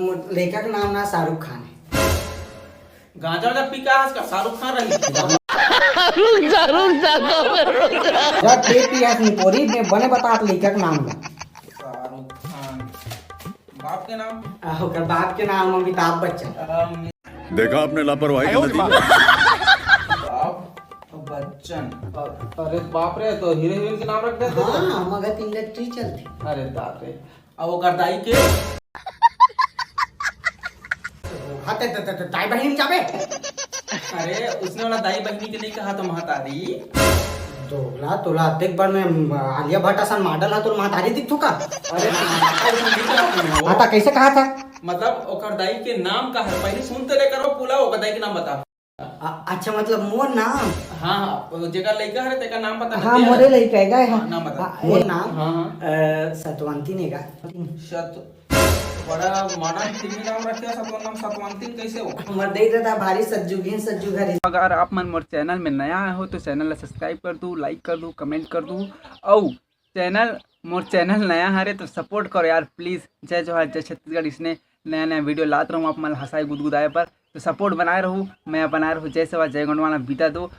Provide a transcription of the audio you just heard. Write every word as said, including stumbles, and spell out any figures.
मोर लइका के नाम ना शाहरुख खान हे। गांजा वाजा पी का आज का शाहरुख खान रही। जब ते पी हस निपोरी में बने बतात लइका के नाम ला। शाहरुख खान। बाप के नाम? आ, ओकर बाप के नाम अमिताभ बच्चन। अम, देखा आपने लापरवाही का नतीजा। बाप बच्चन। अरे बाप रे, तो हीरो हीरोइन के नाम रख देते। हाँ, मगध इंडस्ट्री चलथे। अरे बाप रे। अब ओकर दाई के? हाँ, ते, ते, ते, ते, दाई बहिनी जाबे। अरे उसने वाला दाई बहिनी के नहीं कहा तो महतारी। दोगला तोला अतेक बार में आलिया भट्ट असन मॉडल हा तोर महतारी दिखथू का? अरे महतारी नहीं कहा तुम वो। हाँ, ता कैसे कहा था? मतलब ओकर दाई के नाम का है, पहले सुनते ले करो पूरा, ओकर दाई के नाम बता। आ, अच्छा, मतलब मोर नाम? हाँ हाँ, वो जेकर लइका हरे तेकर नाम बता। हाँ, मोरे लइका हे गा। हाँ, नाम बता। हाँ, मोर नाम? हाँ हाँ। अ, सतवंती नेगा। सत बड़ा मॉडर्न फिल्मी नाम रखे हो, सतवन नाम सतवंती कैसे हो? हमर दे दादा भारी सज्जुगिन सज्जु घरी। अगर आप मन मोर चैनल में नया आए हो तो चैनल ला सब्सक्राइब कर दू, लाइक कर दू, कमेंट कर दू। अउ चैनल, मोर चैनल नया हरे तो सपोर्ट करो यार प्लीज। जय जोहार, जय छत्तीसगढ़। इसने नया नया वीडियो लात रहूँ आप मन ला हंसाए गुदगुदाए पर, तो सपोर्ट बनाए रहू, मैं बनाए रहू। जय सेवा, जय गोंडवाना, बिदा दो।